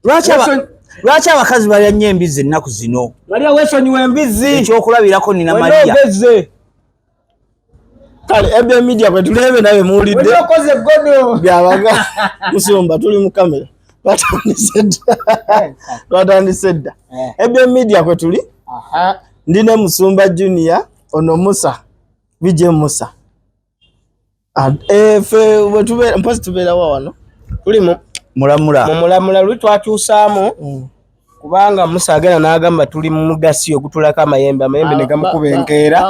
Lwaki abakazi balya nnyo embizzi ennaku zino? Maria, weesonyiwa embizzi. Ekyokulabirako nina Maria. Ogeze. Kale ebya media kwe tulebe nawe muwulidde. Okoze godo. Byabaga musumba tuli mu kamera. Twatandise dda. Twatandise dda. Ebya media kwe tuli. Aha. Ndi ne Musumba Junior ono Musa. BJ Musa. Ffe bwe tubeera mpozi tubeerawa wano? Tuli mu Mulamula. Mu Mulamula luli twakyusaamu kubanga Musa agenda n'agamba tuli mu mugasi ogutulako amayembe, amayembe ne gamukuba enkeera.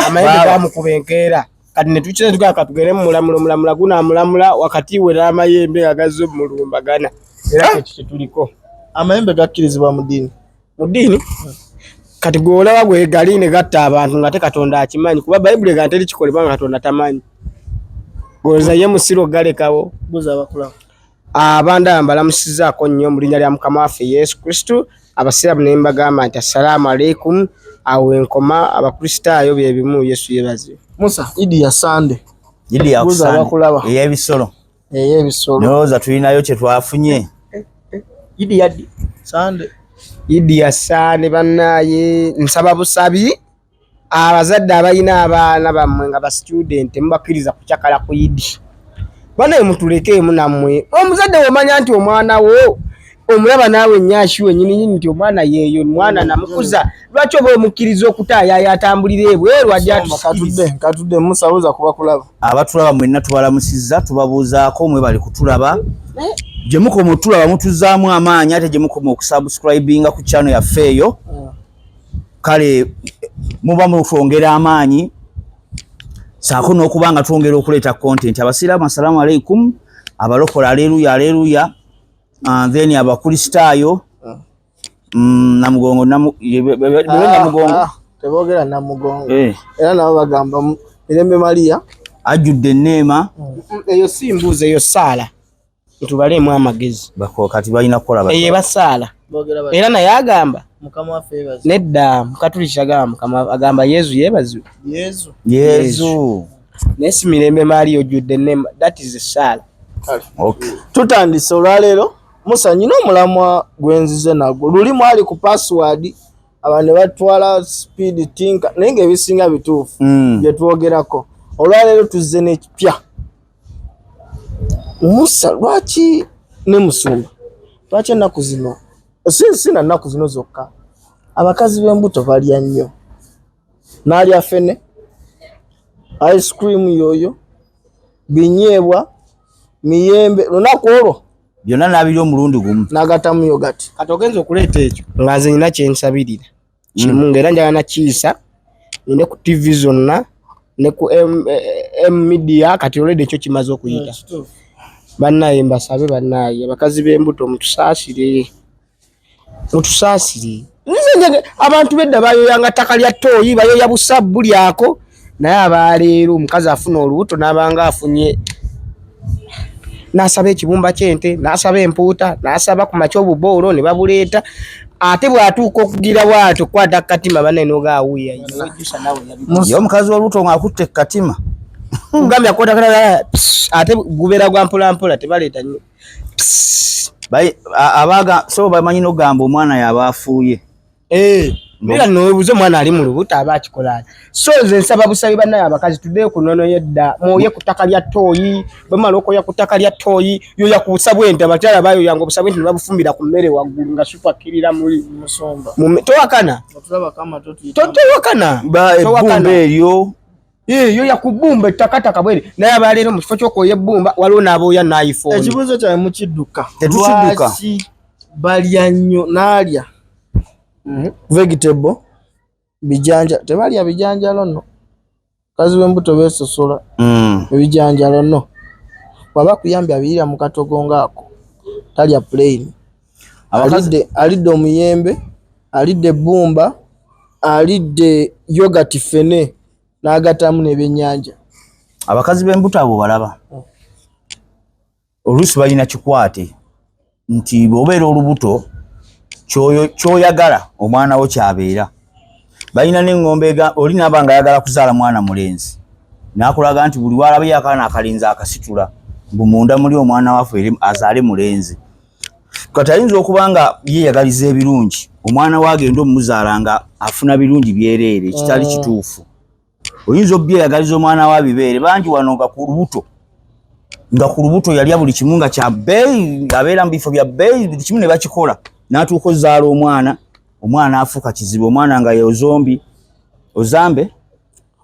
Amayembe gamukuba enkeera. Kati ne tukira tugamba katugende mu Mulamula, Omulamula gunaamulamula wakati we n'amayembe nga gazze omulumbagana. Era ekyo kye tuliko. Amayembe gakkirizibwa mu ddiini. Mu ddiini? Kati gw'olaba gwe gali ne gatta abantu nga te Katonda akimanyi, kuba Bayibuli egamba teri kikolebwa nga Katonda tamanyi. Gw'olowooza ye musiru ogalekawo. Buuza abakulaba. Abanda mbalamusizaako nnyo mu linnya lya Mukama waffe Yesu Kristo. Abasiraamu ne mbagamba nti assalaamu alaikum, awo enkoma. Abakristaayo bye bimu, Yesu yeebazibwe. Musa, Idi ya Sande. Idi ya Buuza Sande. abakulaba. Ey'ebisolo. Ey'ebisolo. Ndowooza tulinayo kye twafunye. Idi ya ddi? Sande. Idi ya Sande bannaaye, nsaba busabi abazadde abalina abaana bammwe nga ba student temubakkiriza kucakala ku Idi. Banaye mutulekeemu nammwe. Omuzadde womanya nti omwana wo omulaba naawe ennyashi wennyini nnyini nti omwana yeeyo mwana namukuza, lwaki oba omukkiriza okutaayaaya atambulira ebweru ajja atusikirize? Katudde, katudde Musa, buuza kuba kulaba. Abatulaba mwenna tubalamusizza, tubabuuzaako, mwebale kutulaba. Gye mukoma otulaba mutuzzaamu amaanyi, ate gye mukoma okusubscribinga ku channel yaffe eyo. Kale muba mutwongera amaanyi saako n'okuba nga twongera okuleeta content. Abasiraamu assalamu alaikum, abalokola aleluya aleluya, then abakristaayo Namugongo, Namugongo. Teboogera Namugongo. Era nabo bagamba Mirembe Maria ajjudde enneema. Eyo si mbuuzi, eyo ssaala. Ntubaleemu amagezi. Bako kati balina kukola batya? Eyo ebasaala. Boogera batya? Era naye agamba Mukama waffe yeebazibwe. Nedda, Mukatuliki agamba Mukama, agamba Yezu yeebazibwe. Yezu. Yezu. Naye si Mirembe Maria ojjudde enneema. That is essaala. Okay. Tutandise olwaleero. Musa, nyina omulamwa gwenzize nagwo. Luli mwali ku password, abantu ne batwala speed tinka, naye ng'ebisinga bituufu bye twogerako. Olwaleero tuzze n'ekipya. Musa, lwaki ne Musumba, lwaki ennaku zino, si na nnaku zino zokka, abakazi b'embuto balya nnyo? N'alya fene, ice cream yoyo, binyeebwa, miyembe, lunaku olwo byonna n'abirya omulundi gumu, n'agatamu yogati. Kati ogenza okuleeta ekyo nga nze nina kye nsabirira kimu, ng'era njagala nakiisa ninde ku TV zonna ne ku M media. Kati already ekyo kimaze okuyita. Bannaye mbasabe, bannaye abakazi b'embuto mutusaasire, mutusaasire. Nze njagala abantu bedda bayoyanga ttaka lya ttooyi, bayoya busabbu lyako, naye abaleero omukazi afuna olubuto n'abanga afunye n'asaba ekibumba ky'ente, n'asaba empuuta, n'asaba ku makya obuboolo ne babuleeta, ate bw'atuuka okugira bw'atyo okukwata katima banne n'ogaawuya wejjusa naawe yabikoze. Ye omukazi w'olubuto ng'akutte katima. Kugambye akwata katala, ate gubeera gwa mpola mpola, tebaleeta nnyo. Abaga so bamanyi n'okugamba omwana yaba afuuye. Era nowebuuza omwana ali mu lubuto aba akikola atya? So nze nsaba busabi bannaye abakazi tuddeyo ku nnono y'edda, mwoye ku ttaka lya ttooyi. Bwe mumala okwoya ku ttaka lya ttooyi, yoya ku busa bw'ente. Abakyala bayoyanga obusa bw'ente ne babufumbira ku mmere waggulu nga supu akkirira muli. Musumba. Towakana. Otulaba kama totuyita. Towakana. Ba Towakana. ebbumba eryo. Yoya ku bbumba ettakataka bweri. Naye abaleero mu kifo ky'okwoya ebbumba waliwo n'abooya n'ayifooni. Ekibuuzo kyawe mukidduka. Tetukidduka. Lwaki balya nnyo n'alya vegetable bijanja, tebalya bijanjalo nno. Bakazi b'embuto beesosola ebijanjalo nno. Bw'aba kuyambye abiyira mu katogo ng'ako, talya plain. Alidde omuyembe, alidde ebbumba, alidde yogurt fene n'agatamu n'ebyennyanja. Abakazi b'embuto abo balaba oluusi balina kikwate nti bw'obeera olubuto ky'oyagala omwana wo ky'abeera. Balina n'eŋŋombe oli n'aba nga ayagala kuzaala mwana mulenzi, n'akulaga nti buli w'alabye akaana akalenzi akasitula, mbu munda muli omwana waffe azaale mulenzi. Kati ayinza okuba nga yeeyagaliza ebirungi, omwana we agenda omuzaala nga afuna birungi byereere, ekitali kituufu. Oyinza obyeyagaliza omwana we abibeere bangi wano nga ku lubuto, nga ku lubuto yalya buli kimu nga kya bbeeyi, abeera mu bifo bya bbeeyi, buli kimu ne bakikola, n'atuuka ozaala omwana, omwana afuuka kizibu, omwana nga ye ozombi ozambe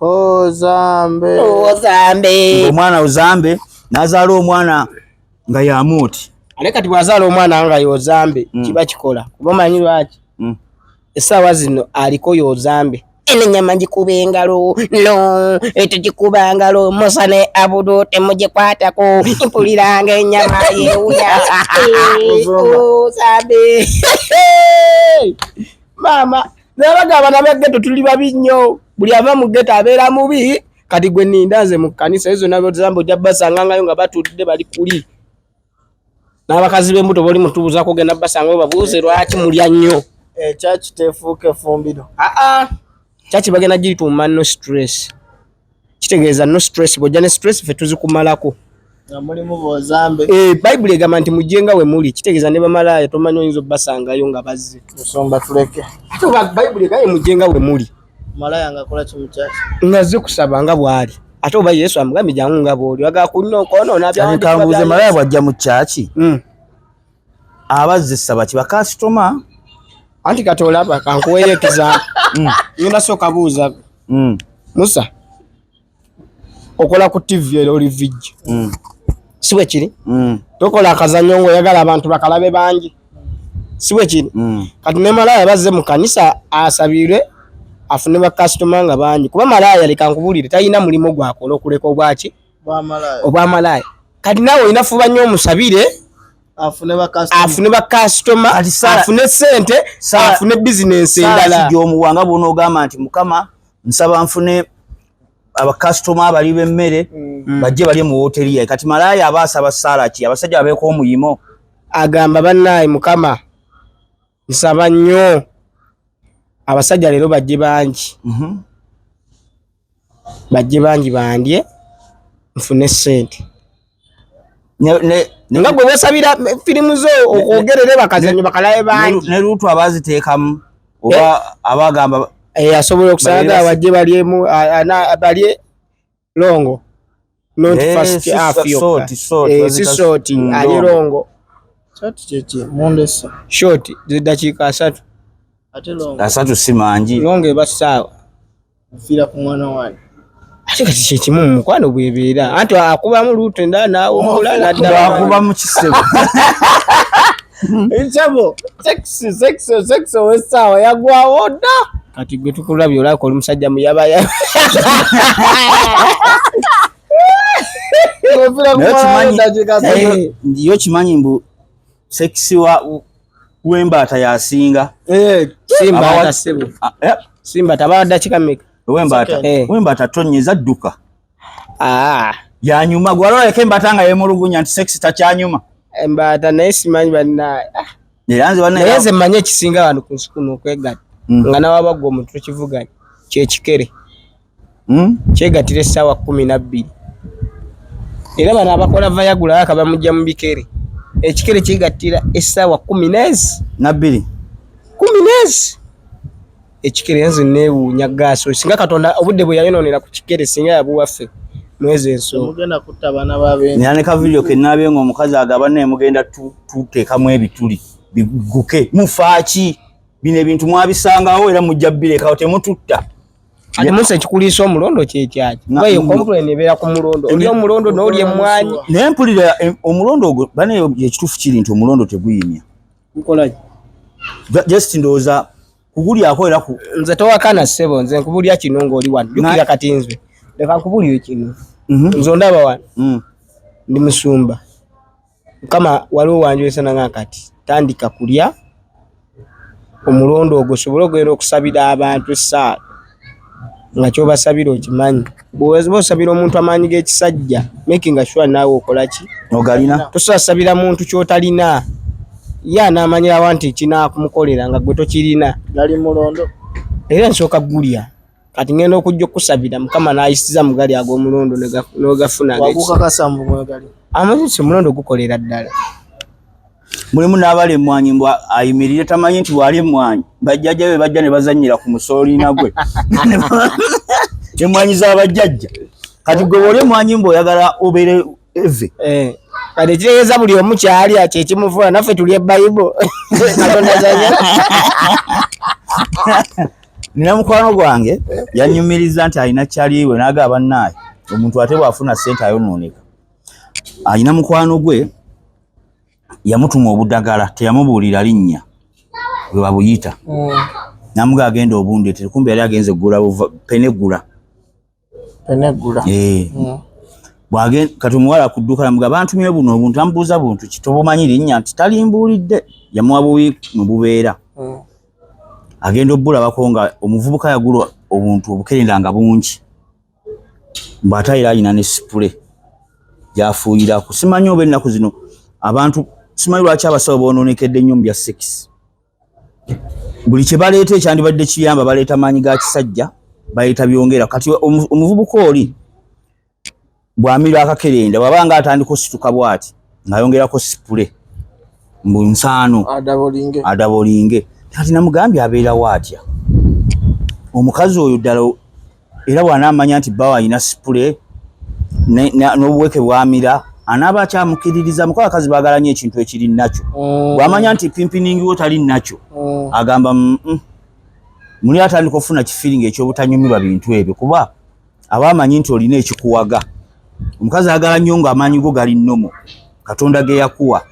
Ozambe. Ozambe. Omwana ozambe n'azaala omwana nga yamuoti. Ate kati bw'azaala omwana nga yozambe kiba kikola, kuba omanyi lwaki? Essaawa zino aliko yozambe, eno ennyama ngikuba engalo, no tegikuba ngalo, Musa ne Abudu temugikwatako, mpuliranga ennyama yewunya. Ozambe maama nabagamba nabaggeto tuli babi nnyo, buli ava mu ggeto abeera mubi. Kati gwe ninda nze mu kkanisa ezo zonna ozambe ojja basangangayo nga batudde bali kuli n'abakazi b'embuto boli mutubuuzaako, ogenda basangayo babuuze lwaki mulya nnyo. Ekyaki tefuuka effumbiro? Aa, kyaki bagenda gituuma no stress, kitegeeza no stress. Bw'ojja ne stress ffe tuzikumalako. Nga mulimu bozambe. Eh, Bayibuli egamba nti mujje nga we muli, kitegeeza ne bamalaaya tomanyi oyinza obbasangayo nga bazze. Musumba tuleke. Ate oba Bayibuli egambye mujje nga we muli. Malaya nga akola ki mu kyaki? Ngazze kusaba nga bw'ali, ate oba Yesu amugambye jangu nga bw'oli, agala kunookonoona. Kambuuze, malaya bw'ajja mu kyaki, abazze saba ki? Bakasitoma? Anti kati olaba kankuweeyo ekizaako, ngenda sooka buuza Musa, okola ku TV era oli VJ, si bwe kiri? Tokola akazannyo ng'oyagala abantu bakalabe bangi, si bwe kiri? Kati ne malaaya bazze mu kanisa asabirwe afune bakasitoma nga bangi, kuba malaaya, leka nkubuulire, talina mulimu gwakola okuleka obwaki? Bwamalaaya. Obwamalaaya. Kati naawe olina fuba nnyo omusabire afune bakasitoma, afune bakasitoma, Kati afune sente, afune bizinensi endala. Gyomuwa nga bw'onoogamba nti Mukama nsaba nfune abakasitoma abali b'emmere bajje balye mu wooteri yaye. Kati malaaya aba asaba ssaala ki? Abasajja babeeko omuyimo. Agamba bannaaye Mukama nsaba nnyo abasajja leero bajje bangi, bajje bangi bandye nfune sente. Nga gwe wesabira firimu zo okwogerere bakazanyo bakalabe bangi. Ne luutu abaziteekamu oba abagamba Eh, asobola okusanga bajje balyemu balye long, not first half yokka. Short, short, Eh, si short, ali long. Long. Short kyeki? Mundesa. Short ziddakiika 30. Ate long? 30 si mangi. Long eba ssaawa. Nfiira ku mwana wange. Ate kati kyekimu mu mukwano bwebeera, anti akubamu luutu endala naawumula nadda. Akuba mu kisebo. Nkyabo sex sex sex ow'essaawa yagwawo dda. Kati gwe tukulabye olaka oli musajja muyabaya. Nfiira ku Naye mwana wange okimanyi eddakiika 3. Yo kimanyi mbu sex wa w'embaata yasinga. Simba Abawa- sebo. Ah, eh, Simba tabala dakika mmeka? Ow'embaata. Eh. Ow'embaata tonyeza dduka. Ah, Yanyuma gwaloleka embaata nga yemulugunya nti sex takyanyuma. Embaata naye simanyi bannaye. Ah, Era nze bannaye naye nze mmanyi ekisinga wano ku nsi kuno okwegatta nga nawaba gwe omuntu tokivuganya kyekikere. Kyegattira essaawa 12, era bano abakola vayagula aka bamugja mu bikere. Ekikere kyegattira essaawa kumi nezi 2. Kumi nezi ekikere. Nze neewuunya gaasi, singa Katonda obudde bwe yayonoonera ku kikere singa yabuwaffe mwezi ensonga. Mugenda kutta abaana b'abendi. Nina ne ka video ke nnaabye ng'omukazi agaba naye mugenda tuteekamu ebituli bigguke, mufaaki bino ebintu mwabisangawo era mujja birekawo, temututta. Ate Musa, ekikuliisa omulondo kyekyaki? Kuba yo complain ebeera ku mulondo, oli omulondo n'oli emmwanyi. Naye mpulira omulondo ogwo bane, ekituufu kiri nti omulondo teguyimya. Gukolaki? Just ndowooza kugulyako era ku Nze towakana ssebo, nze nkubulya kino ng'oli wano, jjukira kati nze leka nkubulire kino. Nze ondaba wano, ndi musumba. Mukama waliwo wanjolesa nanga kati tandika kulya omulondo ogwo osobole ogenda okusabira abantu essaala nga kyobasabira okimanyi. Bw'oba osabira omuntu amaanyi g'ekisajja, making sure naawe okola ki? Ogalina. Tosobola kusabira muntu ky'otalina, ye anaamanyirawa nti kinaakumukolera nga gwe tokirina? Gali mulondo. Era nsooka gulya, kati ngenda okujja okusabira Mukama n'ayisiza mu gali ag'omulondo n'ogafuna ag'ekisajja. Wagukakasa mbu mwegali? Amazzi, omulondo gukolera ddala. Mulimu n'abali emmwanyi mbu ayimirire tamanyi nti bw'ali emmwanyi bajjajja be bajja ne bazannyira ku musooliina gwe emmwanyi z'abajjajja. Kati gwe bw'oli emmwanyi mbu oyagala obeere eve. Eh, kati ekitegeeza buli omu kyalya kyekimufuna naffe tulye bayibo Katonda kyayagala. Nina mukwano gwange yanyumiriza nti alina kyaliwe n'agamba bannaaye omuntu ate bw'afuna ssente ayonooneka. Alina mukwano gwe yamutuma obudagala teyamubuulira linnya bwe babuyita namuga agenda obundeetere kumbe yali agenze kugula penegula. Penegula. Eh. Kati omuwala ku dduuka namuga bantumye buno obuntu amubuuza buntu ki tobumanyi linnya nti talimbuulidde yamuwa bubi mwe bubeera. Agenda obbulabako nga omuvubuka yagula obuntu obukerenda nga bungi mbu ate era alina ne sipule gy'afuuyirako. Simanyi oba ennaku zino abantu simanyi lwaki abasawo boonoonekedde nnyo mu bya sex. Buli kye baleeta ekyandibadde kiyamba baleeta maanyi ga kisajja baleeta byongera. Kati omuvubuka oli bw'amira akakerenda bw'aba nga atandika osituka bw'ati ng'ayongerako sipule mbu nsaano adabolinge. Kati namugambye abeerawo atya omukazi oyo ddala era bw'anaamanya nti bbawe alina sipule n'obuweke bw'amira anaaba akyamukiririza muko abakazi baagala nnyo ekintu ekiri nakyo. Bw'amanya nti pimpiningi wo tali nakyo agamba muli atandika okufuna kifiiringi eky'obutanyumirwa bintu ebyo kuba aba amanyi nti olina ekikuwaga. Omukazi ayagala nnyo ng'amaanyi go gali nnomo Katonda ge yakuwa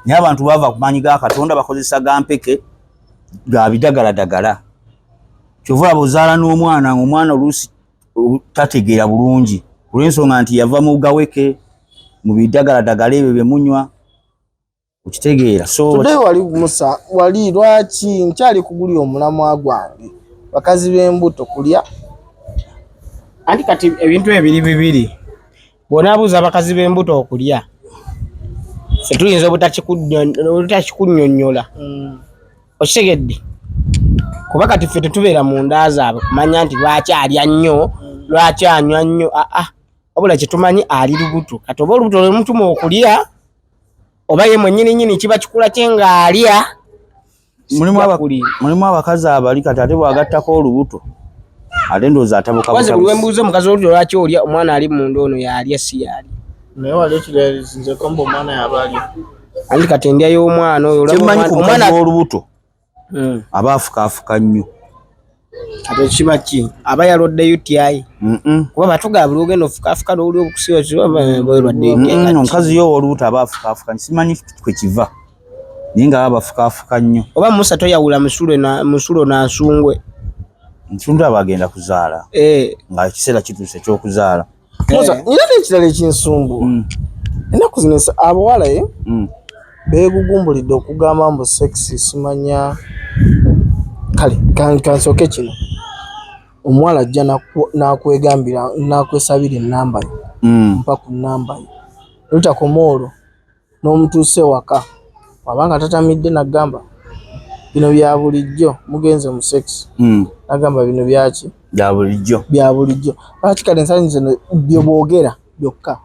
naye abantu bava ku maanyi ga Katonda bakozesa ga mpeke ga bidagaladagala. Kyova olaba ozaala n'omwana ng'omwana oluusi tategeera bulungi olw'ensonga nti yava mu gaweke mu bidagaladagala ebyo bye munywa okitegeera. So today wali Musa wali lwaki nkyali kugulya omulamwa gwange bakazi b'embuto kulya. Anti kati ebintu ebiri bibiri bw'onaabuuza abakazi b'embuto okulya ffe tuyinza obutakikunnyonnyola okitegedde kuba kati ffe tetubeera mu nda zaabwe kumanya nti lwaki alya nnyo lwaki anywa nnyo aa wabula kyetumanyi ali lubuto kati oba olubuto lwemutuma okulya oba ye mwennyini nnyini kiba kikula kye ng'alya. Mulimu abakazi abali kati ate bw'agattako olubuto ate ndowooza atabuka Waze buli wembuuza omukazi olubuto lwaki olya omwana ali munda ono yalya si yalya. Naye wali okiralizinzeko mbu omwana yaba alya. Anti kati endya y'omwana oyo olaba Kyemmanyi ku mukazi omwana w'olubuto aba afukaafuka nnyo. Ate kiba ki aba yalwadde UTI kuba batugaba buli ogenda ofukaafuka n'owulira obukusiba bwelwadde UTI. Omukazi yo ow'olubuto aba afukaafuka simanyi kwe kiva naye nga baba bafukaafuka nnyo. Oba Musa toyawula musulo na nsungwe. Nsundwe aba agenda kuzaala nga ekiseera kituuse ekyokuzaala. Musa nina n'ekirala ekinsumbuwa ennaku zino abawala beegugumbulidde okugamba mbu sex simanya kale kansooke kino omuwala ajja n'akwegambira n'akwesabira ennamba ye mpa ku nnamba ye olutakoma olwo n'omutuusa ewaka wabanga tatamidde n'agamba bino bya bulijjo mugenze mu sex n'agamba bino byaki bya bulijjo bya bulijjo. Lwaki kale ensangi zino bye boogera byokka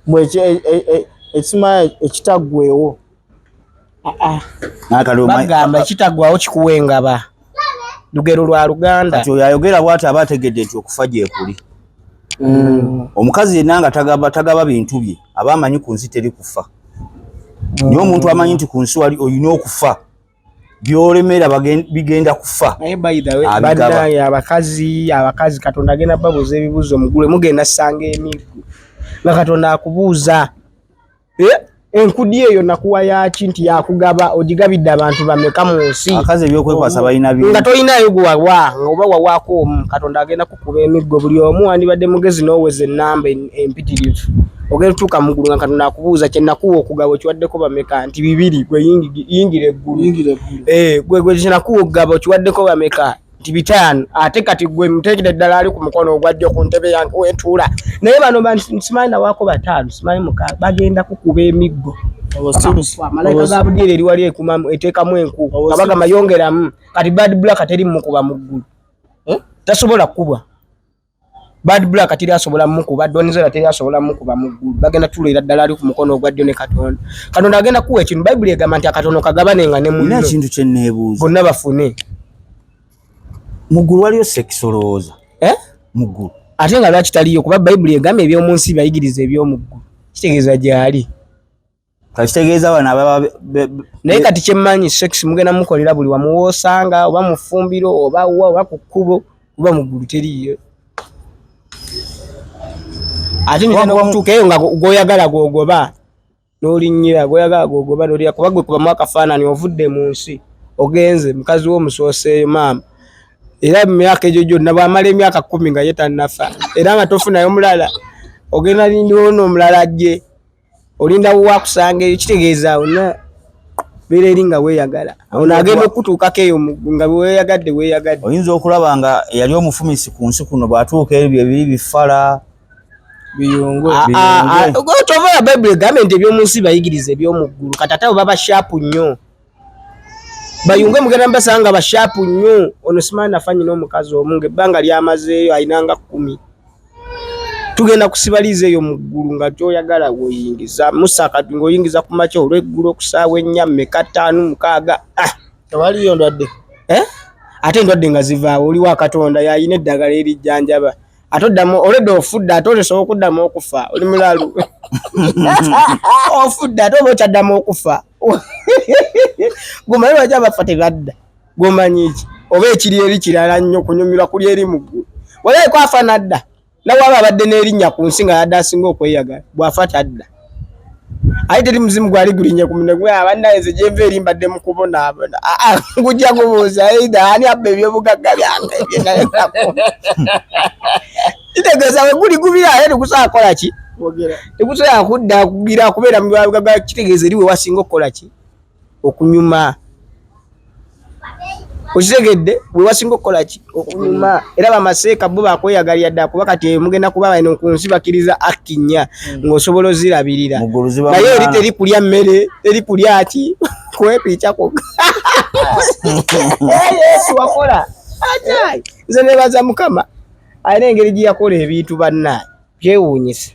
mbu ekimanya ekitaggweewo. Bagamba ekitaggwawo kikuwa engaba lugero lwa Luganda. Kati oyo ayogera bw'ati aba ategedde nti okufa gyekuli. Omukazi yenna nga tagaba bintu bye aba amanyi ku nsi teri kufa. Naye omuntu amanyi nti ku nsi wali olina okufa byolemera bigenda kufa. Naye by the way bannaye abakazi Katonda agenda babuuza ebibuuzo mugule mugenda ssanga emiggo nga Katonda akubuuza enkudi eyo nakuwa yaki nti yakugaba ogigabidde abantu bameka mu nsi. Abakazi ebyokwekwasa balina bingi. Nga tolinayo gwe wawa oba wawaako omu Katonda agenda kukuba emiggo buli omu wandibadde mugezi n'oweza ennamba empitirivu. Ogenda otuuka mu ggulu nga Katonda akubuuza kye nakuwa okugaba okiwaddeko bameka nti bibiri gwe yingira eggulu. Gwe kye nakuwa okugaba okiwaddeko bameka nti 5 ate kati gwe muteekere ddala ali ku mukono ogwa ddyo ku ntebe yange wentuula. Naye bano simanyi nawaako 5 simanyi 6 bagenda kukuba emiggo. Malayika ga budyeri eri wali eteekamu enku nga bagamba yongeramu. Kati Bad Black teri mukuba mu ggulu. Tasobola kukubwa. Bad Black teri asobola mukuba, Don Zella teri asobola mukuba mu ggulu. Bagenda tuleera ddala ali ku mukono ogwa ddyo ne Katonda. Katonda agenda kuwa ekintu. Bayibuli egamba nti akatono kagabane nga ne Nina munno. ekintu kye neebuuza. Bonna bafune. Mu ggulu waliyo sex olowooza? Eh? Mu ggulu. Ate nga lwaki taliyo? Kuba Bayibuli egamba eby'omu nsi bayigiriza eby'omu ggulu. Kitegeeza gy'ali. Kakitegeeza bano ababa Naye kati kyemmanyi sex mugenda mukolera buli wamu w'osanga, oba mu ffumbiro, oba wa, oba ku kkubo, oba mu ggulu teriiyo. Ate nyinza n'okutuuka eyo nga gw'oyagala gw'ogoba n'olinnyira, gw'oyagala gw'ogoba n'olinnyira, kuba gwe kubamu akafaananyi ovudde mu nsi ogenze mukazi wo omusooseeyo maama. Era mu myaka egyo gyonna bw'amala emyaka 10 nga ye tannafa, era nga tofunayo mulala, ogenda linda ono omulala ajje. Olinda wakusanga eyo, kitegeeza wonna beera eri nga weeyagala. Ono agenda okutuukako eyo nga weeyagadde, weeyagadde. Oyinza okulaba nga eyali omufumisi ku nsi kuno bw'atuuka ebyo ebiri bifala. Biyungwe. Kyova ya Bayibuli egambye nti eby'omu nsi bayigiriza eby'omu ggulu. Kati ate abo baba sharp nnyo. Bayungwe mugenda mbasanga ba sharp nnyo. Ono simanyi nafa nnyina omukazi omu ng'ebbanga ly'amazeeyo alina nga 10. Tugenda kusibaliza eyo mu ggulu nga gy'oyagala w'oyingiza. Musa kati ng'oyingiza ku makya olw'eggulo ku ssaawa 4, mmeka, 5, 6. Tewaliyo ndwadde. Ate endwadde nga zivaawo, oli wa Katonda y'alina eddagala erijjanjaba. Ate oddamu, olwedda ofudde, ate osobola okuddamu okufa, oli mulalu. Ofudde, ate oba okyaddamu okufa. Gwe omanyi lwaki abafa tebadda? Gwe omanyi ki? Oba ekiri eri kirala nnyo, kunyumirwa kuli eri mu ggulu. Walayi ko afa n'adda. Nawe aba abadde n'erinnya ku nsi nga yadde asinga okweyagala, bw'afa tadda. Aye teri muzimu gwali gulinnya ku munne gwe, abannaye nze gye nva eri mbadde mu kubonaabona. Ngujja kubuuza, either ani abba ebyobugagga byange bye nalekako. Kitegeeza we guli gubira, ate tegusobola kukola ki? Tegusobola kudda kugira kubeera mu byobugagga, kitegeeza eri we wasinga okukola ki? Okunyuma. Okitegedde bwe wasinga okukola ki? Okunyuma. Era bamaseeka bo bakweyagalira ddala, kuba kati mugenda kuba bano ku nsi bakkiriza akti 4 ng'osobola ozirabirira. Mu ggulu ziba Naye eri munaana. teri kulya mmere, teri kulya ki? Kwepiica kwokka. Yesu wakola. Atai. Nze neebaza Mukama alina engeri gye yakola ebintu bannaye byewuunyisa.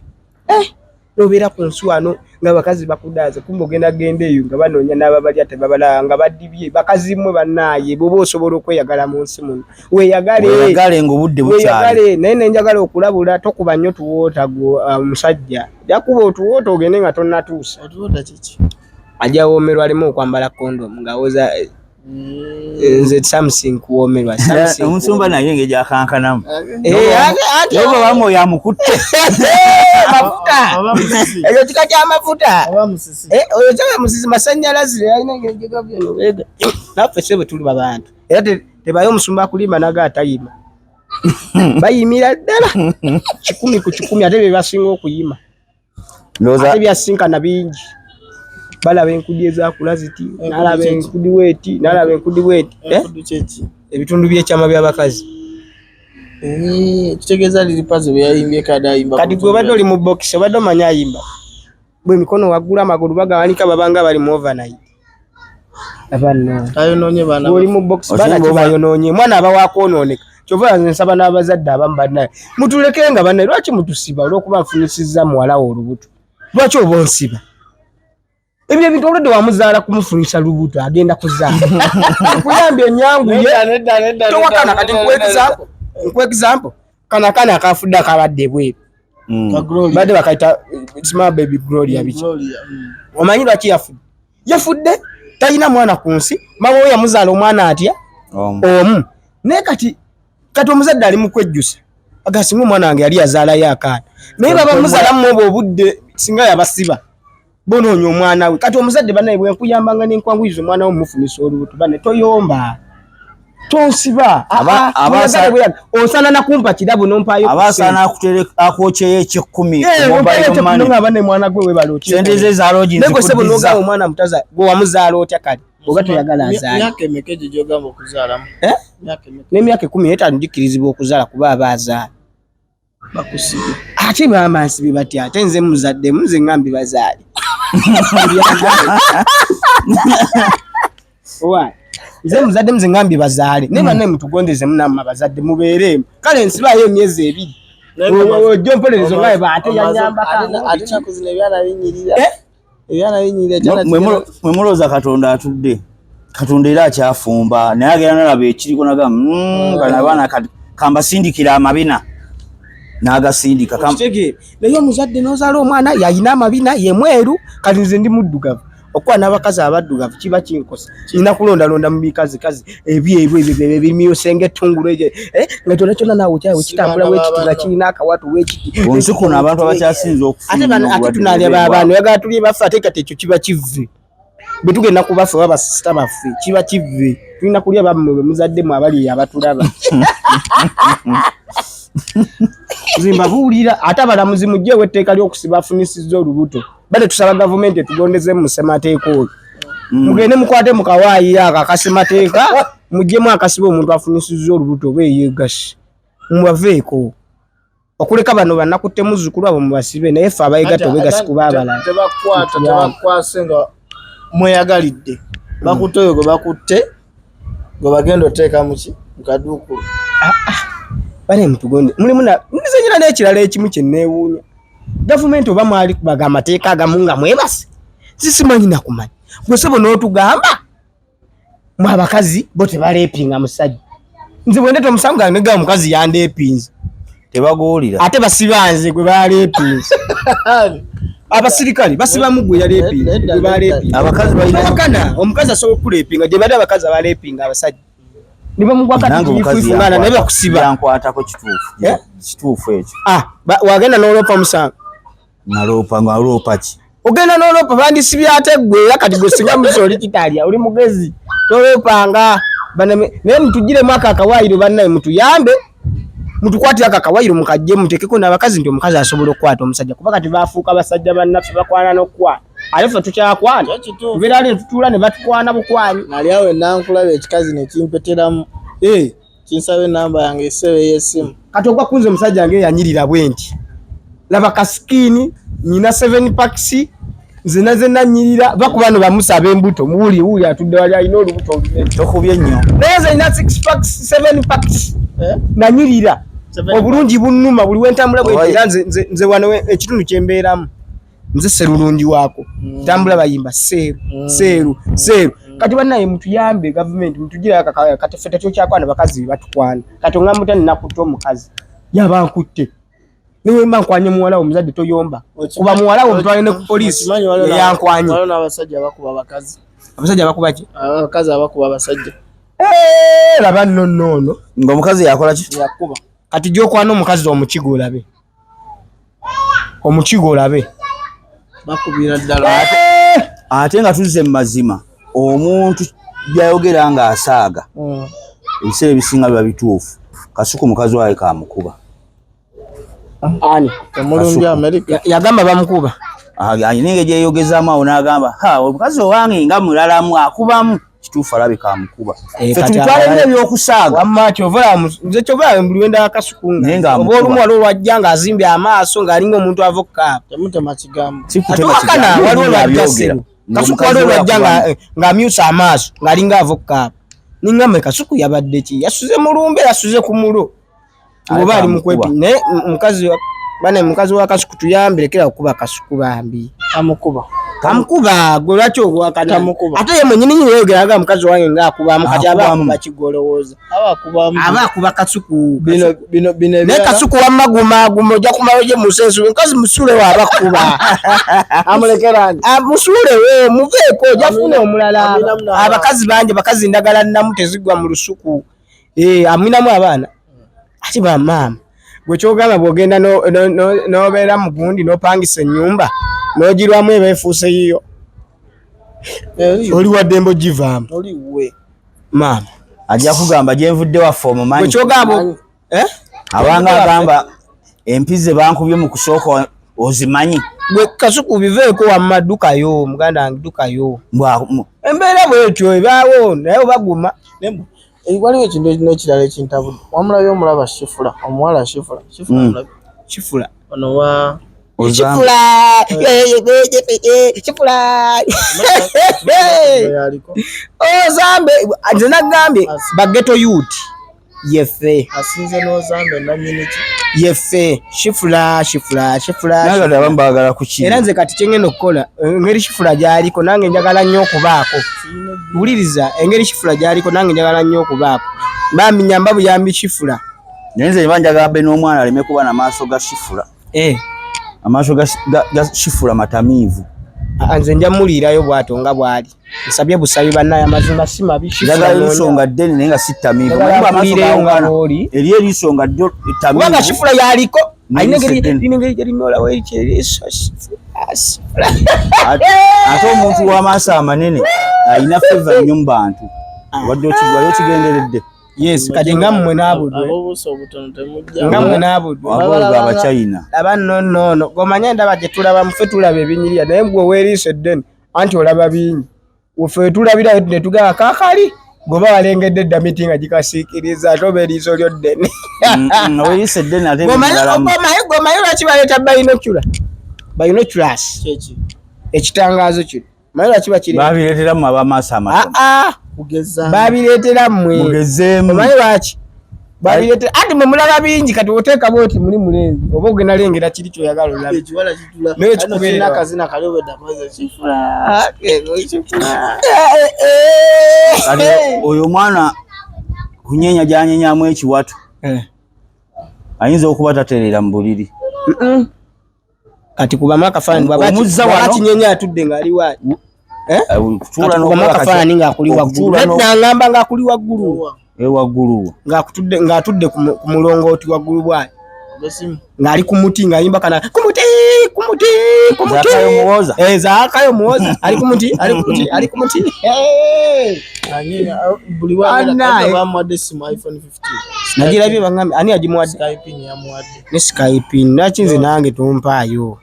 Nobeera ku nsi wano nga bakazi bakudaaza, kumbe ogenda genda eyo nga banoonya n'ababalya tebabalaba nga badibye. Bakazi mmwe bannaaye, bw'oba osobola okweyagala mu nsi muno, weeyagale. Weeyagale ng'obudde bukyali. Weeyagale, naye ne njagala okulabula, tokuba nnyo tuwoota gwe omusajja. Ajja kuba otuwoota ogende nga tonnatuusa. Otuwoota kiki? Ajja woomerwa aleme okwambala kondomu ng'awoza nze something kuwoomerwa, something Omusumba kuwoomerwa. naye engeri gy'akankanamu. Ate Oba wamwe oyo amukutte. Mafuta. Oba musisi. Ekyo kika kya mafuta. Oba musisi. Oyo kyaba musisi, masannyalaze, alina engeri gye gavye eno bwega. Naffe ssebo tuli babantu. Era tebayo omusumba akulima naga atayima. Bayimira ddala 100 ku 100, ate be basinga okuyima. Ndowooza Ate byasinkana bingi. Balaba enkudi ezakula ziti, n'alaba kye ki? enkudi bweti, n'alaba enkudi bweti. Enkudu kye ki? Ebitundu by'ekyama by'abakazi. Kitegeeza Lil Pazo bwe yayimbye kadi ayimba Kati ku gwe obadde ntumbwe. oli mu box, obadde omanyi ayimba. Bwe emikono waggulu amagulu bagawanika babanga bali mu overnight. Abanna. Ayonoonye baana Oli baffe. mu box, Osimba baana ki oba- bayonoonye? Omwana aba wa kwonooneka. Kyova nze nsaba n'abazadde abamu bannaye. Mutuleke nga bannaye, lwaki mutusiba olw'okuba nfunyisizza muwala wo olubuto? Lwaki oba onsiba? Ebyo ebintu olwedde wamuzaala kumufunyisa lubuto, agenda kuzaala. Nkuyambye ennyanguye. Nedda, nedda, nedda, Towakana, nedda, kati nedda, nkuwe nedda, example. Nkuwe example. Kana kana akafudde akabadde ebweru. Ka Gloria. Badde bakayita Small Baby Gloria biki. Gloria, Omanyi lwaki yafudde? Yafudde talina mwana ku nsi. Maama we yamuzaala omwana atya? Omu. Naye kati omuzadde ali mu kwejjusa. Aga singa omwana wange yali yazaalayo akaana. Naye baba muzaala mu obwo obudde singa yabasiba. Bonoonya omwana we. Kati omuzadde bannaye bwe nkuyambanga ne nkwanguyiza omwana wo mmufunisa olubuto, banne toyomba. Tonsiba. Mwagala bwe yaga. Osaana na kumpa kirabo n'ompaayo ku Aba asaana ssente. akwokyeyo eky'ekkumi ku mobile Ompaayo money. eky'ekkumi nga banne mwana gwe weebale otya. Ssente ze za lodge Naye gwe ssebo nzikuddiza. n'ogamba omwana mutaza, gwe wamuzaala otya kale? Oba toyagala azaale. Myaka emeka egyo gy'ogamba okuzaalamu? Myaka emeka? N'emyaka 15 gikkirizibwa okuzaala kuba aba azaala. Bakusibye. Ate maama nsibye batya? Ate nze muzaddemu, nze ngambye bazaale. Owa, nze muzaddemu, nze ngambye bazaale. Naye bannaye mutugondezemu nammwe abazadde mubeereemu. Kale nsibaayo emyezi 2. Ojja ompolereza nga eba ate yanyambako. Ate ennaku zino ebyana binyirira. Eh? Ebyana binyirira ekyana Mwe mulowooza Katonda atudde. Katonda era akyafumba naye agenda nalaba ekiriko nagamba bano abaana kati kambasindikira amabina n'agasindika. Okitegeera? Naye omuzadde n'ozaala omwana yalina amabina, ye mweru, kati nze ndi muddugavu. Okuba n'abakazi abaddugavu kiba kinkosa, nina kulondalonda mu bikazikazi ebyeru ebyo ebimyuse ng'ettungulu ebyo, nga kyonna kyonna naawe okyawe kitambula bwekiti nga kirina akawatu bwekiti. Ku nsi kuno abantu abakyasinze okufa Ate ennyo ate obulwadde tunaalya bwe b'abaana, oyagala tulye baffe, ate kati ekyo kiba kivve. Bwe tugenda ku baffe oba basisita baffe kiba kivve, tulina kulya bammwe bwe muzaddemu abali eyo abatulaba. Nze mbabuulira, ate abalamuzi muggyeewo etteeka ly'okusiba afunisizza olubuto. Bale tusaba gavumenti etugondeze mu ssemateeka oyo. Mugende mukwate mu kawaayiro ako akasemateeka, muggyemu akasiba omuntu afunisizza olubuto oba eyeegasse. Mubaveeko. Okuleka bano bannakutte muzzukulu abo mubasibe, naye ffe abayegatta obwegassi kuba abalala. Tebakwata, tebakwase nga mweyagalidde. Bakutte oyo gwe bakutte gwe bagenda oteeka muki mu kaduukulu. Bane mutugonde. Mulimu na nze nyina n'ekirala ekimu kye neewuunya. Gavumenti oba mwali kubaga amateeka agamu nga mwebase. Sisimanyi na kumanya. Gwe ssebo n'otugamba mwe abakazi bo tebaleepinga musajja. Nze bwe ndeeta omusango gange negamba omukazi yandeepinze. Tebaguwulira. Ate basiba nze gwe baleepinze. Abasirikale basibamu gwe yaleepinze, gwe baleepinze. Abakazi balina Towakana, omukazi asobola okuleepinga, gye bali abakazi abaleepinga abasajja. Ne bamugwa kati Nange omukazi kifufungana naye bakusiba. yankwatako kituufu. Eh? Kituufu ekyo. Wagenda n'oloopa musango. Naloopa nga aloopa ki? Ogenda n'oloopa bandisibye ate ggwe era kati gwe singa musa oli kitalya oli mugezi toloopanga. Naye mutugiremu ako akawaayiro bannaye mutuyambe mutukwatire ako akawaayiro mukajje muteekeko n'abakazi nti omukazi asobola okukwata omusajja kuba kati baafuuka basajja bannaffe bakwana n'okukwana. Ate ffe tukyakwana. Tubeera ne tutuula ne batukwana bukwanyi. Nali awo enankulaba ekikazi ne kimpeteramu. Kinsaba ennamba yange essebe y'essimu. Kati ogwa kunze omusajja nge yanyirira bwe nti. Laba ka skin, nyina 7 packs, nze naze nanyirira, bakuba no bamusaba embuto, muwuli wuli atudde wali alina olubuto olunene. Tokubye nnyo. Naye nze nina 6 packs, 7 packs. Nanyirira. Obulungi bunnuma buli we ntambula bwe Oba nti, nze wano ekitundu kye mbeeramu. Nze serulungi waako. Ntambula bayimba seeru, seeru, seeru. Kati bannaye mutuyambe gavumenti mutugire akakaya kati ffe tetukyakwana bakazi batukwana. Kati ongamba otya nina kutta omukazi? Yaba nkutte. Ne bwe mba nkwanye muwala wo omuzadde toyomba. Kuba muwala wo mutwale ne ku poliisi. Okimanyi waliwo Eyankwanye. waliwo n'abasajja abakuba abakazi. Abasajja abakuba ki? Abakazi abakuba abasajja. Laba nno nno ono. Ng'omukazi yakola ki? Yakuba. Kati gy'okwana omukazi omukigo olabe. Omukigo olabe. Bakubira ddala. Ate nga tuzze mu mazima, omuntu by'ayogera ng'asaaga. Ebiseera ebisinga biba bituufu. Kasuku mukazi wawe kamukuba. Ani? Omulungi Kasuku. Amerika. Yagamba bamukuba. Alina engeri gyeyogezaamu awo n'agamba, ha, omukazi owange nga mulalamu akubamu. Kituufu alabika amukuba. Ffe Kati tubitwale abalala- nnyo ebyokusaaga. Wamma kyova olaba nze kyova olaba buli lwe ndaba Kasuku nga Naye nga oba amukuba. olumu waliwo lwajja ng'azimbye amaaso ng'alinga omuntu ava okukaaba. Temutema kigambo. Si kutema Ate wakana, kigambo, waliwo ebyo lwajja abyogera. ssebo. Kasuku Ng'omukazi waliwo we lwajja akubamu. ng'amyusa amaaso ng'alinga ava okukaaba. Ningamba Kasuku yabadde ki? Yasuze mulumbe, yasuze ku mulo. Aleka Oba ali mu amukuba. kwepi. Naye mukazi wa-, bane mukazi wa Kasuku tuyambe, lekera okukuba Kasuku bambi. Amukuba. Amukuba, gwe lwaki ogwakana? Tamukuba. Ate ye mwennyini nyini yeyogera nga mukazi wange ng'akubamu, kati aba Akubamu. akuba kigolowooza. Aba akubamu. Aba akuba Kasuku. Bino, bino, bino Naye ebirala. Kasuku wamma gumaaguma, ojja kumala ojje mu nsi ensubi. Mukazi musuulewo abakuba. Amulekera ani? Musuulewo, muveeko, ojja kufuna omulala. Aminamu n'abaana. Abakazi bangi, abakazi ndagala nnamu tezigwa mu lusuku. Aminamu abaana. Ate ba maama, gwe ky'ogamba bw'ogenda n'obeera mu gundi n'opangisa ennyumba, n'ogirwamu eba efuuse yiyo. Oli wa ddembe ogivaamu. Oli we. Maama. Ajja kugamba gye nvudde waffe omumanyi. Gwe ky'ogamba Abanga agamba empize bankubye mu kusooka ozimanyi. Gwe Kasuku biveeko wamma ddukayo, muganda wange ddukayo. Embeera bw'etyo ebaawo naye obaguma. Waliwo ekintu n'ekirala ekintabudde. Wamulabye omulaba Shifula, omuwala Shifula. Shifula omulabye. Shifula. Ono wa Ozambe. Shifula. Shifula. Yaliko. Ozambe, nze nagambye ba ghetto youth. Yeffe. Asinze n'ozambe nannyini ki? Yeffe. Shifula, shifula, shifula. Naye kati abamu baagala kukiri. Era nze kati kyengenda okukola, engeri shifula gy'aliko nange njagala nnyo okubaako. Wuliriza, engeri shifula gy'aliko nange njagala nnyo okubaako. Bambi nyamba buyambi shifula. Naye nze mba njagala be n'omwana aleme kuba na maaso ga shifula. Eh. Amaaso ga shifula matamiivu. Nze nja muliirayo bw'atyo nga bw'ali. Nsabye busabi bannaye, amazima si mabi. Njagala eriiso nga ddene naye nga si ttamiivu. Njagala Omanyi amaaso akuliireyo nga gaawukana. bw'oli. Eri eriiso nga ddyo ttamiivu. Kubanga shifula y'aliko. Alina N'eriiso eddene. engeri gy'erinyolawo eriiso shifula, shifula. Ate omuntu w'amaaso amanene alina feva nnyo mu bantu. Wadde wali okigenderedde. Yes, kati nga mmwe n'abudwe. Ab'obuuso obutono temujja. Nga mmwe n'abudwe. Ab'olugwa Abachina. Laba nno nno nno. Gomanya ndaba gye tulaba, ffe tulaba ebinyirira, naye gwe ow'eriiso eddene anti olaba bingi. Ffe tulabira ne tugamba kaakali, gwe walengedde edda miti nga gikasiikiriza ate oba eriiso lyo ddene. Ow'eriiso eddene ate ebimulalamu. Gwomanyi lwaki baleeta binocular? Binoculars. Kyeki? Ekitangaazo kino. Manyi lwaki bakireeta? Babireetera mmwe ab'amaaso amatono. Aa, Kugeza. babireetera mmwe. Mugezeemu. Omanyi lwaki? Babireetera anti mwe mulaba bingi, kati oteeka bw'oti muli mulenzi oba ogenda lengera kiri ky'oyagala olabe. Ekiwala kitula. Naye Kano kikubeera. kirina akazina kali obwedda koze kifula. Kifula. Kati oyo omwana kunyeenya gy'anyenyamu ekiwato. Ayinza okuba tatereera mu buliri. Kati kubamu akafaananyi Omuzza bw'aba wano. akinyenya atudde ng'ali wa? Okutuula Kati kubamu n'okukola kati- akafaananyi ng'akuli waggulu. okutuula n'o- Nedda ngamba ng'akuli waggulu. Waggulu. Ng'atudde ku mulongooti waggulu bw'ati. Ng'ali ku muti ng'ayimba kana ku muti, ku muti, ku muti. Zaakayo Muwoza. Zaakayo Muwoza. Ali ku muti, ali ku muti, ali ku muti. Hey! Buli wagenda Anna, kati bamuwadde essimu iPhone 15. Nagirabye bangambye, ani yagimuwadde? Skype yamuwadde. Ne Skype, lwaki nze nange tompaayo?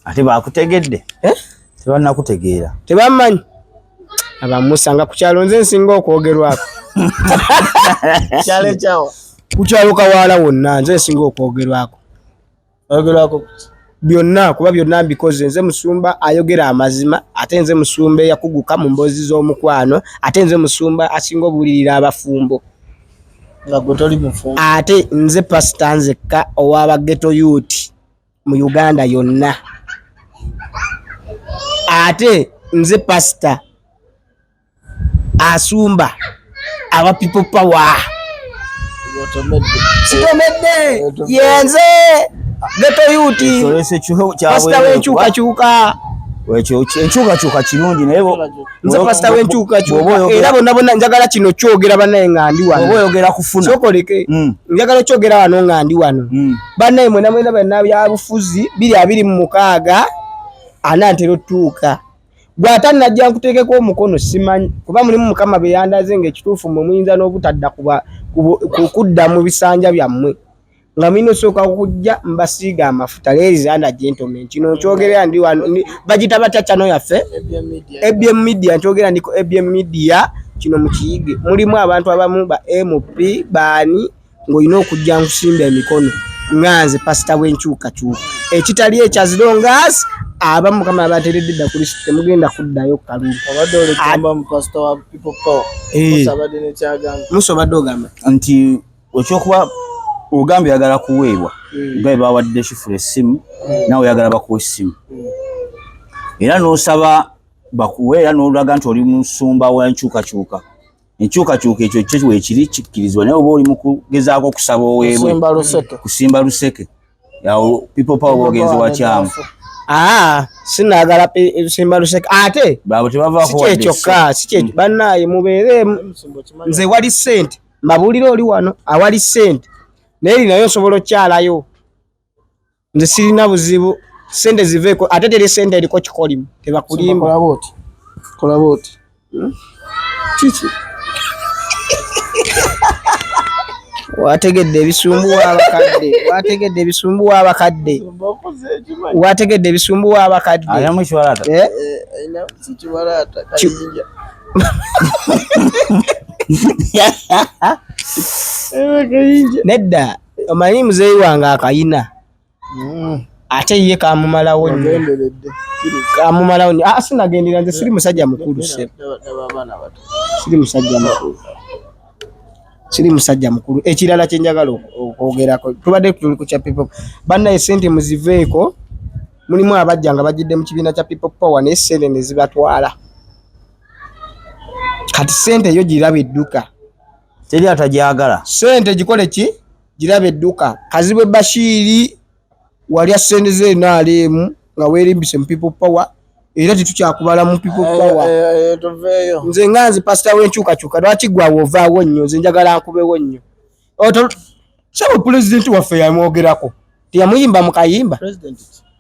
Ate baakutegedde? Eh? Tebannakutegeera. Tebammanyi. Abamusanga ku kyalo nze nsinga okwogerwako. Kyalo ekyawa? Ku kyalo Kawaala wonna nze nsinga okwogerwako. Oyogerwako Byonna, kuba byonna mbikoze. Nze musumba ayogera amazima, ate nze musumba eyakuguka mu mboozi z'omukwano, ate nze musumba asinga obuulirira abafumbo. Nga gwe toli mufumbo. Ate nze pasita nzekka ow'aba ghetto youth mu Uganda yonna. Ate nze pasita asumba aba people power. Sitomedde. Yenze ghetto youth. Ekyolese kyo Pasita w'enkyukakyuka. Ekyo enkyukakyuka kirungi naye Nze pasita w'enkyukakyuka. bw'oba oyogera- Era bonna bonna njagala kino kyogera bannaye nga ndi wano. Bw'oba oyogera kufuna. Sookoleke. Njagala kyogera wano nga ndi wano. Bannaye mwena mwena banna byabufuzi 2026 anaatera otuuka. Gwe ate najja nkuteekeko omukono simanyi kuba mulimu Mukama be yandaze ng'ekituufu mmwe muyinza n'obutadda kudda mu bisanja byammwe. Nga mulina osooka kujja mbasiiga amafuta. Ladies and gentlemen, kino nkyogerera ndi wano, bagita batya channel yaffe? ABM Media, nkyogera ndi ku ABM Media, kino mukiyige. Mulimu abantu abamu ba MP baani ng'olina okujja nkusimba emikono nga nze pasita w'enkyukakyuka. Ekitali ekyo as long as abamu Mukama abateeredde dda ku list temugenda kuddayo ku kalulu. Obadde olekamba mu pasita wa People Power. Musa abadde n'ekyagamba. Musa obadde ogamba? Nti ekyokuba ogambye oyagala kuweebwa, nga bwe bawadde Shifula essimu, naawe oyagala bakuwe essimu. Era n'osaba bakuwe, era n'olaga nti oli musumba wa nkyukakyuka. Enkyukakyuka ekyo kyo weekiri kikkirizibwa, naye oba oli mu kugezaako okusaba oweebwe. Kusimba luseke. Kusimba luseke. Awo People Power bw'ogenze wakyamu. Sinaagala kusimba luseke. Ate, Baabwe tebavaako si wadde kyekyokka, si kyekyo. Bannaaye mubeere nze wali ssente. Mbabuulire oli wano awali ssente. Naye erinayo nsobola okukyalayo. Nze sirina buzibu. Ssente ziveeko, ate teri ssente eriko kikolimu. Tebakulimba. Kola bw'oti. Kola bw'oti. Kiki? Wategedde ebisumbuwa abakadde. Wategedde ebisumbuwa abakadde. Wategedde ebisumbuwa abakadde. Alinamu ekiwalaata? Alinamu ekiwalaata, kayinja. Nedda, omanyi muzeeyi wange akayina. Ate ye kamumalawo nnyo. Ogenderedde. Kamumalawo nnyo. Sinagendera nze siri musajja mukulu ssebo. Ndaba abaana abato. Siri musajja mukulu. Siri musajja mukulu. Ekirala kye njagala okwogerako, tubadde tuli ku kya people. Bannaye ssente muziveeko, mulimu abajja nga bajjidde mu kibiina kya People Power naye ssente ne zibatwala. Kati ssente yo giraba edduka. Teri atagyagala. Ssente gikole ki? Giraba edduka. Kazibwe Bashiri walya ssente ze NRM nga weerimbise mu People Power, era tetukyakubala mu People Power. Tuveeyo. Nze nga nze pasita w'enkyukakyuka, lwaki gwe awo ovaawo nnyo? Nze njagala nkubewo nnyo. Sebo pulezidenti waffe yamwogerako, teyamuyimba mu kayimba? President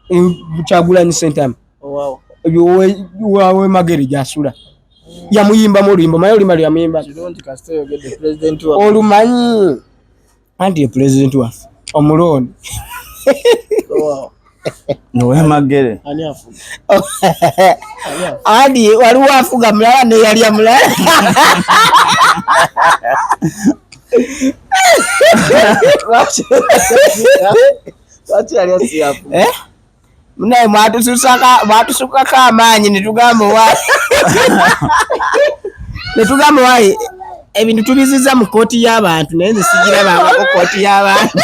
ki? Kyagulanyi Ssentamu. Owaawo. Wawe Magere gy'asula. Yamuyimbamu oluyimba, omanyi oluyimba lwe yamuyimba? Kirungi kasita oyogedde pulezidenti waffe. Olumanyi? Anti ye pulezidenti waffe omulonde. Owaawo. Ow'e Magere. Ani afuga? Ani afuga? Anti waliwo afuga mulala neyalya mulala. Lwaki yali asi afuga? Eh? Munaye mwatusukako amaanyi ne tugamba waayi ebintu tubiziza mu kkooti y'abantu, naye nze sigirabangako kkooti y'abantu.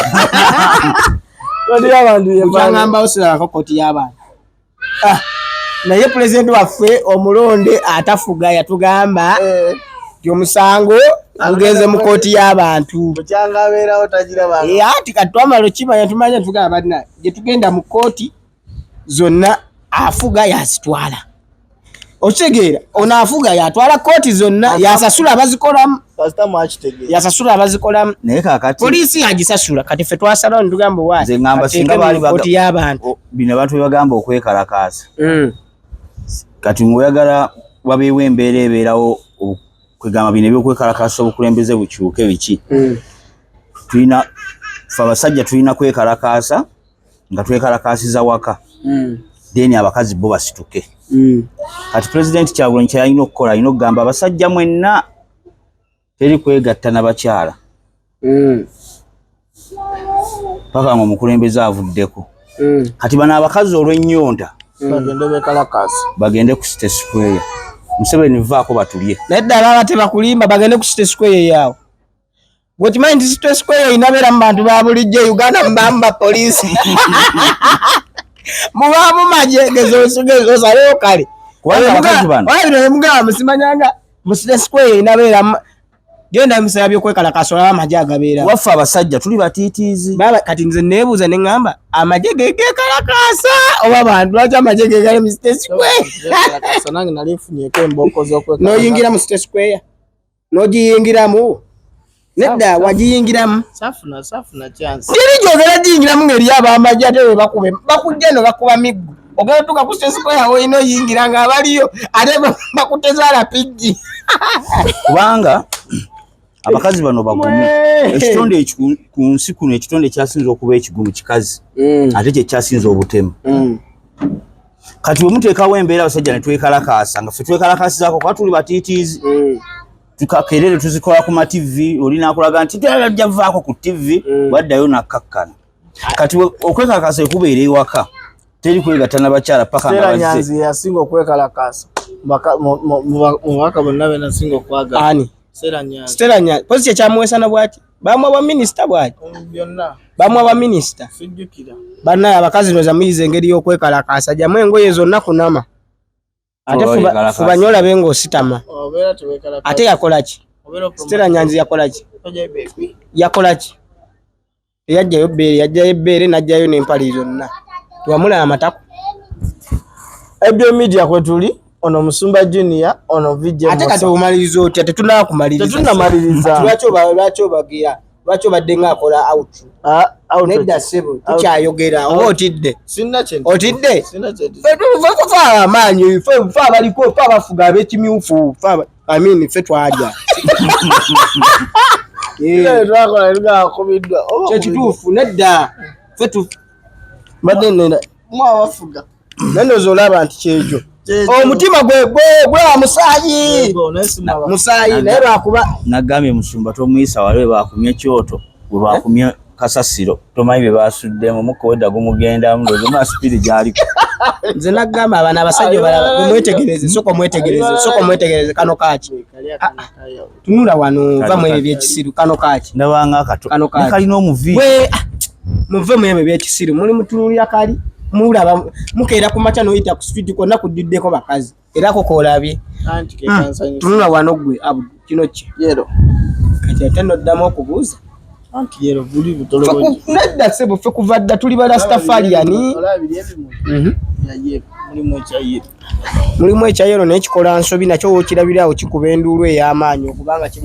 Kkooti y'abantu ye Kyangambawo sirabako kkooti y'abantu. Naye pulezidenti waffe omulonde atafuga yatugamba nti omusango gugenze mu kkooti y'abantu. Bukyanga abeerawo tagirabanga. Anti kati twamala okimanya, tumanya tugamba banna gye tugenda mu kkooti zonna afuga yazitwala. Okitegeera, ono afuga yatwala kkooti zonna, yasasula abazikolamu. Kasita mwakitegeera. Yasasula abazikolamu. Naye kaakati poliisi yagisasula. Kati ffe twasalawo ne tugamba wa Nze ngamba singa baali kkooti y'abantu. Bino abantu bye bagamba okwekalakaasa. Kati ng'oyagala wabeewo embeera ebeerawo kwegamba bino ebyokwekalakaasa obukulembeze bukyuke biki? Tulina ffe abasajja tulina kwekalakaasa nga twekalakaasiza waka. Then abakazi bo basituke. Kati Pulezidenti Kyagulanyi kyalina okukola, alina okugamba abasajja mwenna teri kwegatta na bakyala paka nga omukulembeze avuddeko. Kati bano abakazi olw'ennyonta bagende bekalakaasa, bagende ku City Square. Museveni vaako batulye. Naye ddala aba tebakulimba, bagende ku City Square yaawo. Gwekimanyi nti City Square erina mu bantu ba bulijjo e Uganda, mubaamu bapoliisi, mubaamu magye, osalewo kale. Kubanga abakazi bano bino mugamba musimanyanga mu City Square erinabeeramu, genda mu biseera by'okwekalakaasa olaba amagye agabeeramu. Waffe abasajja tuli batiitiizi. Baba, kati nze neebuuza ne ŋŋamba, amagye gegekalakaasa oba bantu? Lwaki amagye gegali mu City Square? Bekalakaasa, nange nali nfunyeeko embooko z'okwekalakaasa. N'oyingira mu City Square, n'ogiyingiramu? Nedda, wagiyingiramu? Saafuna chance. Teri gyogera giyingiramu ng'eriyo ab'amagye, ate bwe bakube bakujja eno bakuba miggo. Ogenda otuuka ku City Square olina oyingira nga abaliyo ate bakuteza alapiggi. Kubanga abakazi bano bagumu. Ekitonde ku nsi kuno, ekitonde ekyasinza okuba ekigumu kikazi, ate kye kyasinza obutemu. Kati bwe muteekawo embeera abasajja ne twekalakaasa nga ffe twekalakaasizaako kuba tuli batiitiizi, tukakerere tuzikola ku ma TV, oli nakulaga nti ddala vaako ku TV, waddayo nakkakkana. Kati okwekalakaasa ekubeera ewaka, teri kwegatta na bakyala paka nga Stella bazze. Nyanzi yasinga okwekalakaasa mu babaka bonna be nasinga okwagala. Ani? Stella Nyanzi. Stella Nyanzi pozi kyekyamuweesana bwaki? Bamuwa bwa minisita bwaki? Byonna. Bamuwa bwa minisita. Sijjukira. Bannaye abakazi noza muyiza engeri y'okwekalakaasa, jamu engoye zonna kunama, ate Oba weekalakaasa. fuba nnyo olabe ng'ositama. Obeera teweekalakaasa. Ate yakola ki? Obeera Stella Nyanzi yakola ki? Tojjayo bebi. Yakola ki? Teyajjayo bbeere, yajjayo ebbeere n'ajjayo n'empale zonna, tewamulaba amatako. Ebyo media kwe tuli, ono Musumba Junior, ono VJ Ate kati Musa. omaliriza otya? Tetunakumaliriza. Tetunnamaliriza. Lwaki obagira? Lwaki obadde ng'akola outro? Ah, outro. Nedda ssebo, tukyayogera oba otidde? Sirina kye Otidde? Sirina kye Ffe fe amaanyi, fe abaliko, fe abafuga ab'ekimyufu, I mean, ffe twalya. Sirina twakola tugakubiddwa. Oba Kyekituufu, nedda ffe mbadde nena Mu abafuga. Naye ndowooza olaba nti kyekyo. Kyekyo. Omutima gwe gwa musaayi. Gwe, naye si mu abafuga. Musaayi, naye lwakuba Nagambye musumba tomuyisa wali we bakumye kyoto, we bakumye kasasiro, tomanyi bye basuddemu, mukka wedda gumugendamu, ndowooza omala sipiidi gy'aliko. Nze nagamba abana abasajja balaba, mwetegereze, soko mwetegereze, soko mwetegereze. Kano kaki? Tunula wano, va mu ebyo ebyekisiru. Kano kaki? Ndabanga akato. Kano kaki. Ne kalina omuvi. We muve mu ebyo ebyekisiru. Muli mutunulira kali, mulaba mukeera ku makya n'oyita ku street kwonna kujjuddeko bakazi, era ko koolabye. Anti ke kansanyusa. Tunula wano gwe Abudu, kino ki? Yero. Kati ate noddamu okubuuza. Anti yero buli Ffe butoloboji. Nedda ssebo, ffe kuva dda tuli ba Rastafarian. Olaba biri ebimuli bya yero, mulimu ekya yero. Mulimu ekya yero naye kikola nsobi nakyo, wookirabira awo kikuba enduulu ey'amaanyi okubanga kimu.